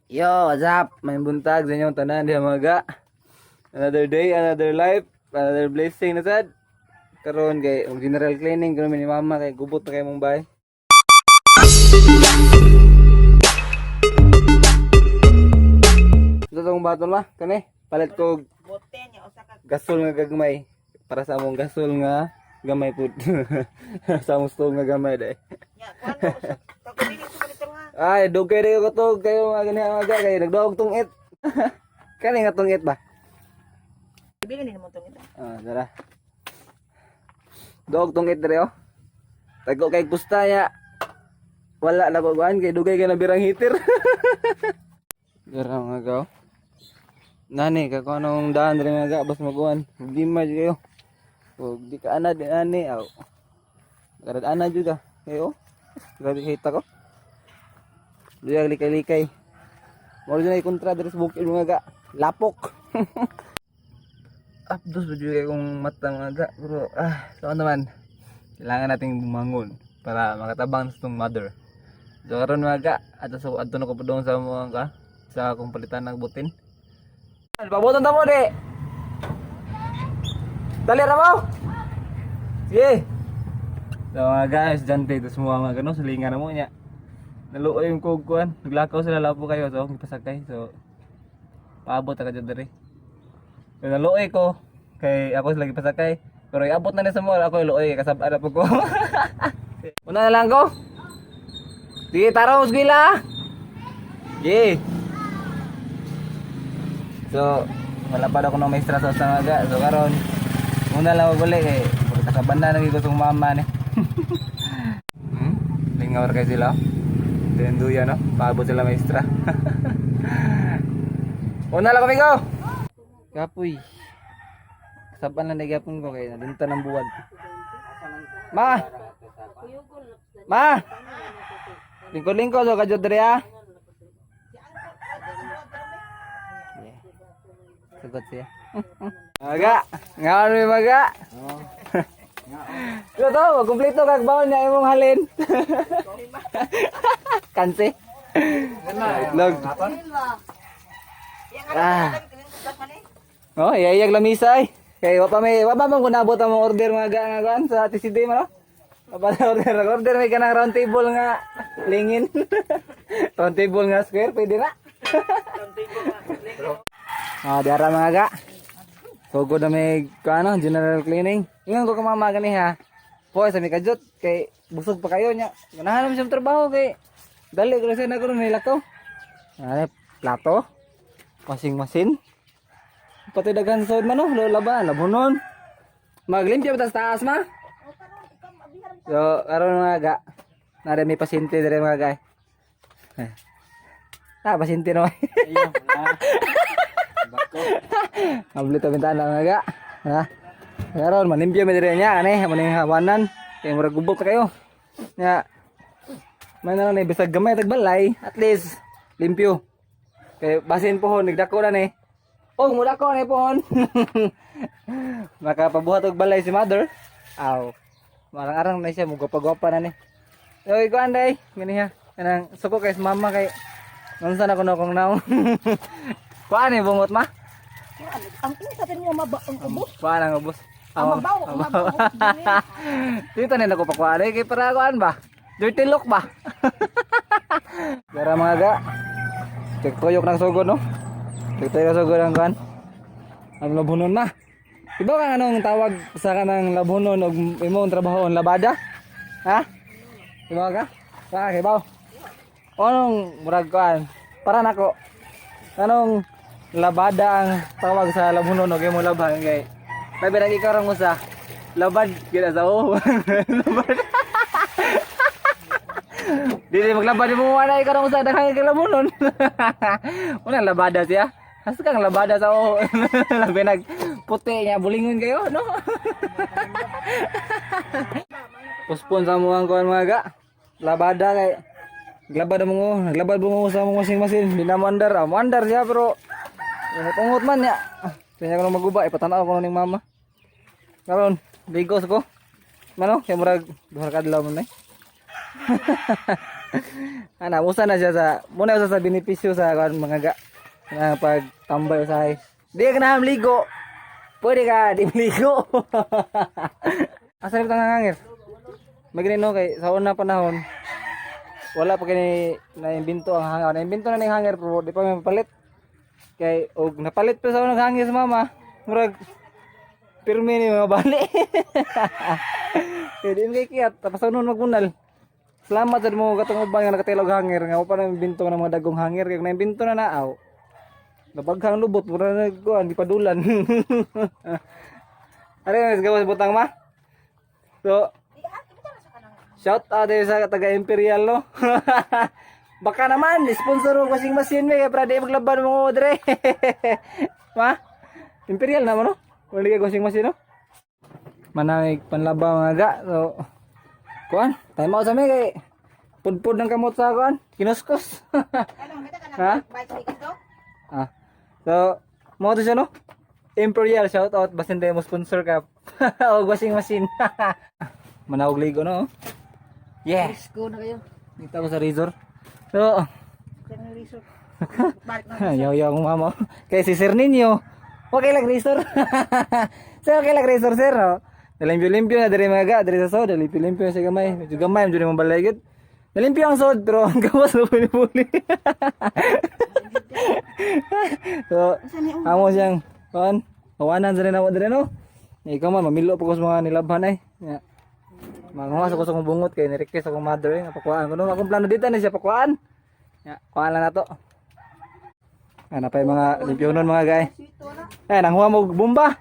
Yo, what's up? May buntag sa inyong tanan diha mga ga. Another day, another life, another blessing na sad. Karon kay og general cleaning karon ni mama kay gubot na kay mong bahay. Ito tong baton ma, kani palit ko og Bote niya usa ka gasol nga gagmay para sa among gasol nga gamay pud. Sa among stove nga gamay dai. Nya kuan mo usa ka dili sa litro ha. Ay, dugay kayo ko to, kayo mga ganyan mga ga, kayo nagdog tong it. Kani nga tong it ba? Bili ni mo tong ito. Ah, tara. Dog tong it dire oh. Tago kay pusta ya. Wala na ko kuan kay dugay kay nabirang heater. Dara mga gaw. Nani ka ko anong daan dire mga ga bas maguan. Problema jud kayo. Og di ka ana di ani aw. Karad ana jud ka. Kayo. Grabe kita ko. Luyag likay-likay. Moro jud na kontra dire sa bukid mga ga. Lapok. Apdos ba jud kay kung mata mga ga. Pero so ano naman. Kailangan nating bumangon para makatabang sa itong mother. So karon mga ga, ato sa adto na ko padung sa mga ka sa akong palitan ng butin. Pabuton ta mo di. Dali ra mo. Sige. So mga guys, dyan tayo sa mga gano, sulingan na mo niya. Naluoy yung kugkuan, naglakaw sila lapo kayo, so akong ipasakay. So, paabot ka dyan diri. So, naluoy ko, kay ako sila gipasakay. Pero iabot na ni sa mall, ako luoy, kasab-an na po ko. Una na lang ko. Sige, tara mo eskwela. Sige. So, wala pa daw ko ng maestra sa usangaga. So, karon una lang ako uli kay pagkakabanda na ko itong mama ni. Lingaw ra kay sila. Then duya no, paabot sila maestra. Una lang kami go. Kapoy. Kasaban lang nagyapon ko kay nadunta ng buwag. Ma. Ma. Lingkod-lingkod so kadyo diri ah. Yeah. Sagot siya. Maga, ngaon mi maga. Ito to, kompleto kag baon niya imong halin. Kansi. Itlog. Ah. Oh, iyayag lamisa ay. Kay wa pa may wa pa man ko nabot ang mga order mga ga nga kuan sa TCD man no. Wa pa na order, order may kanang round table nga lingin. Round table nga square pwede na. Ah, diara mga ga. Sugod na may kuano, general cleaning. Ingon ko ka mama gani ha. Po sa may kajot kay busog pa kayo nya. Ganahan naman siyang trabaho kay dali ko lang na kuno nila ko. Ano, plato, washing machine. Pati daghan sod man no, laba, labunon. Maglimpyo ba tas taas ma? So, karon mga ga. Nare may pasyente dire mga ga. Eh. Ah, pasyente naman. Mablit ang bintana mga ga. Ha? Karon manimpyo mi dire niya ani, maning hawanan. Kay murag gubok na kayo. Nya. May na lang ni bisag gamay tag balay, at least limpyo. Kay basin pohon nagdako na ni. Oh, mudako ni pohon. Makapabuhat og balay si mother. Aw. Marang-arang na siya, mugwapa-gwapa na ni. Oy, kuan day, gani ha. Kanang suko kay sa mama kay Nansa na kuno kong naong. Kuan ni bungot ma? Ang insa din mo maba ang ubos. Kuan ang ubos. Ang mabaw, ang mabaw. Dito na ako pakuan eh, kay para kuan ba? Dirty look ba? Gara mga ga. Tigtuyok ng sugod no. Tigtuyok ng sugod ang kuan. Ang labunon na. Iba kang anong tawag sa kanang labunon og imong trabaho ang labada? Ha? Iba ka? Ka kibaw. Anong murag kuan? Para nako. Anong labada ang tawag sa labunon og imong laban kay Labi nang ikaw rang usa. Labad gina sa o. Labad. Dili maglabad mo wala ikaw rang usa daghan kay labunon. Una labada siya. Has kang labada sa o. Labi nag puti niya bulingon kayo no. Puspon sa mo ang kuan mga ga. Labada kay Naglabad mo naglabad mo sa mong washing machine, di na mo andar, ah, mo andar siya pero ungot-ungot man niya. Kanya ko nang maguba, ipatanaw ko ning mama. Karon, ligos ko. Mano, kay murag duha ka adlaw man eh. Ana, usa na siya sa muna usa sa benepisyo sa kuan mga ga na pagtambay usahay. Di ka na ligo. Pwede ka di ligo. Asa rin ang hangir? Maginino kay sa una panahon wala pa kini naimbento ang hanger. Naimbento na ning hanger pero di pa may mapalit. Kay og napalit pa sa unang hanger sa mama. Murag pirmi ni mga bali. Kay di kay kiyat tapos unon magunal. Salamat sa mo katong uban nga nakatilog hanger nga pa na imbento ng mga dagong hanger kay kung naimbento na naaw. Nabaghang lubot mura na kuan di padulan. Are mas gawas butang ma. So, shout out din sa taga Imperial no. Baka naman sponsor og washing machine me kay para di maglaban mo dre. Ma? Imperial naman no. Wala kay washing machine no. Manamig panlaba mga ga. So kuan, time out sa mi kay pudpud ng kamot sa kuan, kinuskos. Ano, kita ka Ha? na bike sa do? Ah. So, mo to siya no? Imperial shout out basin tayo mo sponsor ka. Og washing machine. Manawag ligo no. Yeah. Isko na kayo. Dito ako sa resort. So, Kanang resort. Balik na. yaw yaw akong mama. Kay si Sir Ninyo. Okay lang resort. Sir, okay lang resort sir. No? Nalimpyo-limpyo na diri mga ga, diri sa sod, nalimpyo-limpyo na siya gamay. Medyo gamay, medyo naman balay gud. Nalimpyo ang sod pero ang gawas na puli-puli. So, amo siyang kuan, kawanan sa rin ako diri no. Ikaw man mamilo pa ko sa mga nilabhan ay. Ya. Manguha sa ko sa akong bungot kay ni-request akong mother eh, nga pakuhaan ko no. Akong plano dito na siya pakuhaan. Ya, kuhaan lang nato. Ana pa yung mga limpyonon mga gay. Eh, nanghuha mo og bomba.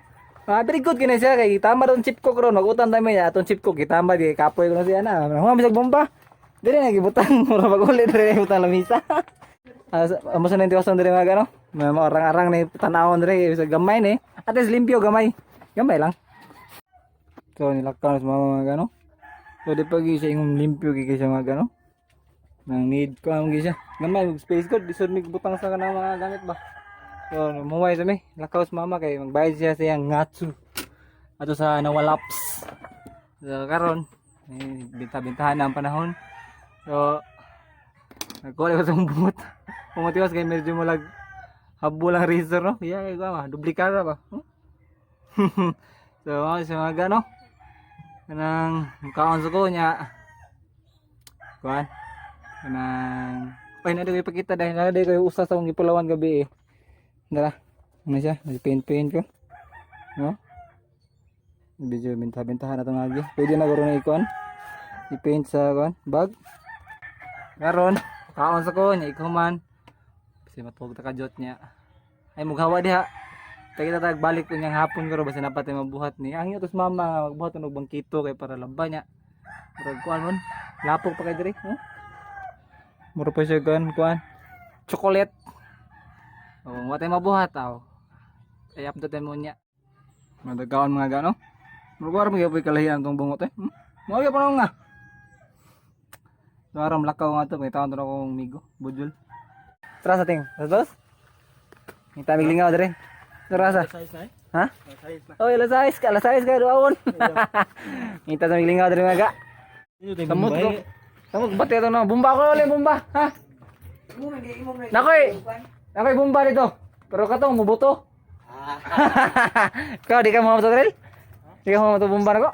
Ah, very good kini siya kay tama ron chip cook ron magutan ta niya atong chip cook gitama di kapoy ko na siya na. Nanghuha mo siya og bomba. Dili na gibutang mura pag uli diri na gibutang lamisa. Ah, amo sa nang tiwason diri mga gano. May mga arang-arang ni tanawon diri sa gamay ni. At least limpyo gamay. Gamay lang. So nilakaw na sa mga gano. So di pag siya ingong limpyo kay siya mga gano. Nang need ko ang siya. Gamay og space ko lisod mig butang sa kanang mga gamit ba. So muway sa mi, lakaw sa mama kay magbayad siya sa iyang ngatsu. Ato sa nawalaps. So karon eh, binta-bintahan na ang panahon. So nagkuha ko sa bungot. Pumatiwas kay medyo mulag habol ang razor no. Yeah, kay ba duplikada ba. Huh? So mga sa mga gano. Kanang kaon sa ko niya. Kuan. Kanang ay na ko ipakita dahil na ko usa sa akong gipulawan gabi eh. Dara. Ano siya? Paint paint ko. No? Medyo binta-bintahan na itong agi. Pwede na guro na ikuan. I-paint sa kuan, bag. Karon, kaon sa ko niya ikaw man. Kasi matuog ta ka jot niya. Ay mughawa diha. Kaya kita tag balik ko niyang hapon karo basta napatay mabuhat ni. Ang tos mama nga magbuhat og bangkito kay para laba niya. Murag kuan mon. Lapok pa kay diri, no? Mura pa siya kuan kuan. Chocolate. Oh, wa tay mabuhat aw. Ay update mo niya. Madagaon mga gano. Murag wa gyud kalahian tong bungot eh. Hmm? Mao gyud pa nga. So aram lakaw nga to, may taon to na akong migo, budjol. Tara sa ting. Dos? May tamig lingaw dire. Tara sa. Size na eh. Ha? Size na. Oy, alas 6 ka duawon. Ngita sa lingaw dire mga ga. Samot ko. Samot bate ito na. Bumba ko ulit bumba, ha? Nakoy. Nakoy bumba dito. Pero katong mubuto. Ikaw di ka mo to drill? Di ka mo to bumba nako?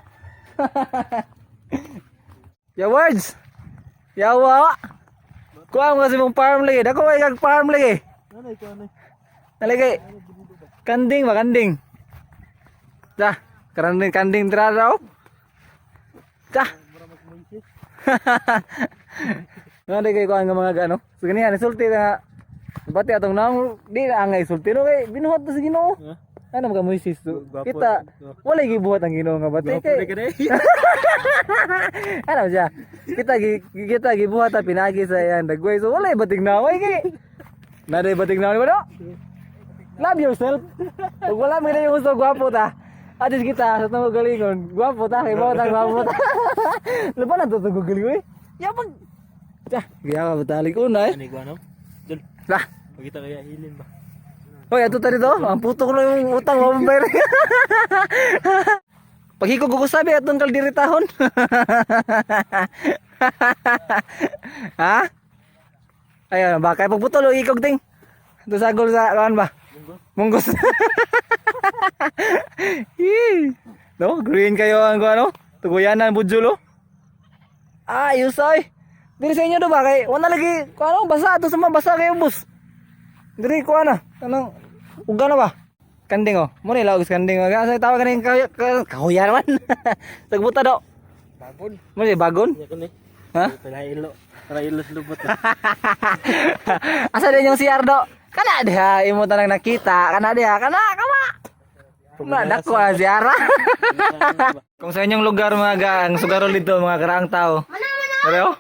Ya words. Yawa. Kuha mo kasi mong farm lagi. Dako kay kag farm lagi. Ano ito ano? Nalagay. Kanding ba kanding? Dah, kanding kanding tara daw. Dah. Nga di kay kuan nga mga gano. So ganihan sulti na bati atong naong di na angay sulti no kay binuhat to sa Ginoo. Ha? Ano mga Moises to? Gwapo. Kita wala gibuhat ang Ginoo nga bati Gwapo kay. na ka na eh. Ano siya? Kita gibuhat ta pinagi sa iyan dagway so wala bating naway kay. Naday bating naway ba no? Love yourself. Ug wala mo yung gusto gwapo ta. Atis kita sa tungod galingon, gwapo ta kay ta gwapo ta. Lupa na to to galingon eh. Yabang. Tah, gaya ka batalik una eh. Ano ikaw ano? Dul, Lah. pagkita kaya hilin ba? Hoy, ato ta dito. Ang putok na yung utang mo bayar. Paghikog ko sabi atong kaldiritahon. Ha? Ayun, ba kay pagputol o ikog ting. Ito sagol sa kuan ba? Munggos. Yee. No, green kayo ang ano? Tuguyanan budjulo. Ayos ay. Diri sa inyo do ba kay wala lagi kuan ano basa ato sa mga basa kayo bus. Diri kuan na. Kanang uga na ba? Kanding oh. Mo ni lawag sa kanding. Asa tawag kaning kahuyan man. Sagbuta do. Bagon. Mo ni bagon? Iya ko ni. Ha? Pinailo. Pinailo sa lubot. Asa din yung CR do? Kana diha imo tanang nakita, kana diha, kana kama. Na dako ang CR. Kung sa inyong lugar mga ga, ang sugarol dito mga karaang tao. Pero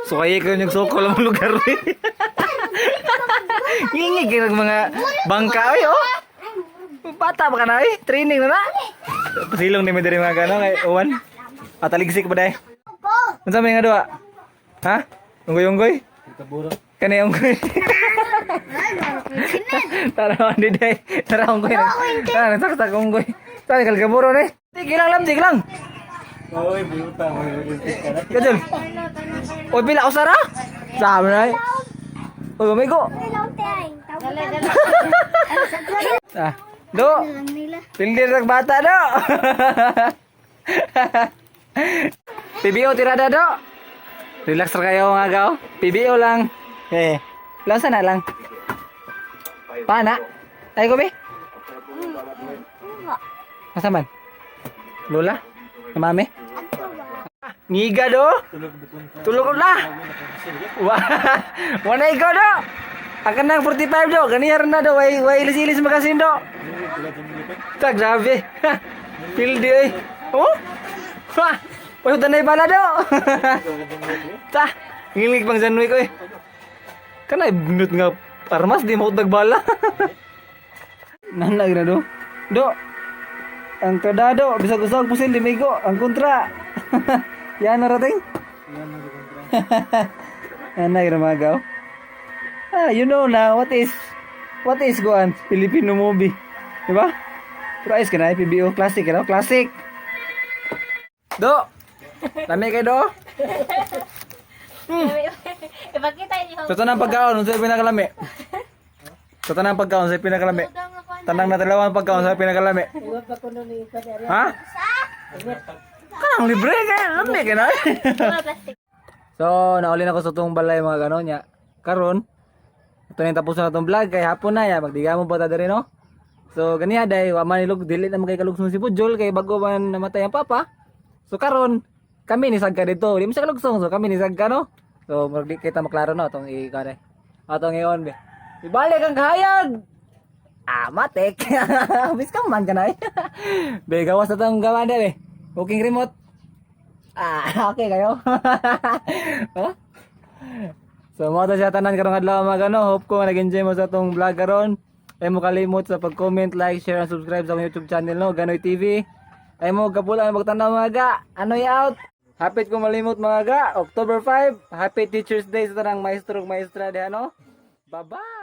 sukayi ko yung sukol ang lugar eh. Ngingi kay mga bangka oy oh. Bata pa ka na eh, training na na. Pasilong ni mi diri mga gano kay uwan. Ataligsik pa dai. Unsa may nga duha? Ha? Unggoy-unggoy? Kaburo. Kani unggoy. Tara di day. Tara unggoy. Tara saksak unggoy. Tara kalgaburo ni. Tig lang lam, tig lang. Oy, buta. Kajol. Oy pila usara? Sabi na. Eh. Oy amigo. Dali, dali. Ah. Do. Pildir sa bata do. PBO tirada do. Relax ra kayo mga gaw. PBO lang. Eh, lansa na lang. Pana. Ay ko be. Asa man? Lola? Mami? Ngiga do. Tulog na. Wa wala ikaw do. Akan nang 45 do. Ganihar na do. Way way ilis-ilis makasin do. Ta grabe. Pildi oy. Oh? Ha. Oy tanay bala do. Ta. Ngilig pang Janwi ko eh. Kanay bunot nga armas di mo nagbala. Nanag na do. Do. Ang kadado bisag usag pusil di migo ang kontra. Yan na rating. Yan na gramagaw. Ah, you know na what is goan Filipino movie. Di ba? Pero ayos ka na, PBO classic, you know? Classic. Do. Lami kay do. Ipakita niyo. Sa tanang pagkaon, unsay pinakalami? Sa tanang pagkaon, unsay pinakalami? Tanang natalawan pagkaon sa pinakalami. Ha? Kanang libre kay lami kay na. So, nauli na ko sa tong balay mga ganon niya. Karon, ito na yung tapos na itong vlog kay hapon na ya, magdiga mo pa ta diri no. So, ganiya day, wa man ilog dili na magkay kalugsong si Pujol kay bago man namatay ang papa. So karon, kami ni sagka dito, di mo siya kalugsong, so kami ni sagka no. So, murag di kita maklaro no atong i kanay. Atong ion be. Ibalik ang kahayag. Ah, matik. Bis ka man kanay. Be gawas na tong gawa be. Booking remote. Ah, okay kayo. Huh? So mo to siya tanan karong adlaw mga ano, hope ko nag-enjoy mo sa atong vlog karon. Ay mo kalimot sa pag-comment, like, share, and subscribe sa akong YouTube channel no, Ganoy TV. Ay mo kabulan magtanaw mga ga. Anoy out. Hapit ko malimot mga ga, October 5, Happy Teachers Day sa tanang maestro ug maestra diha no. Bye-bye.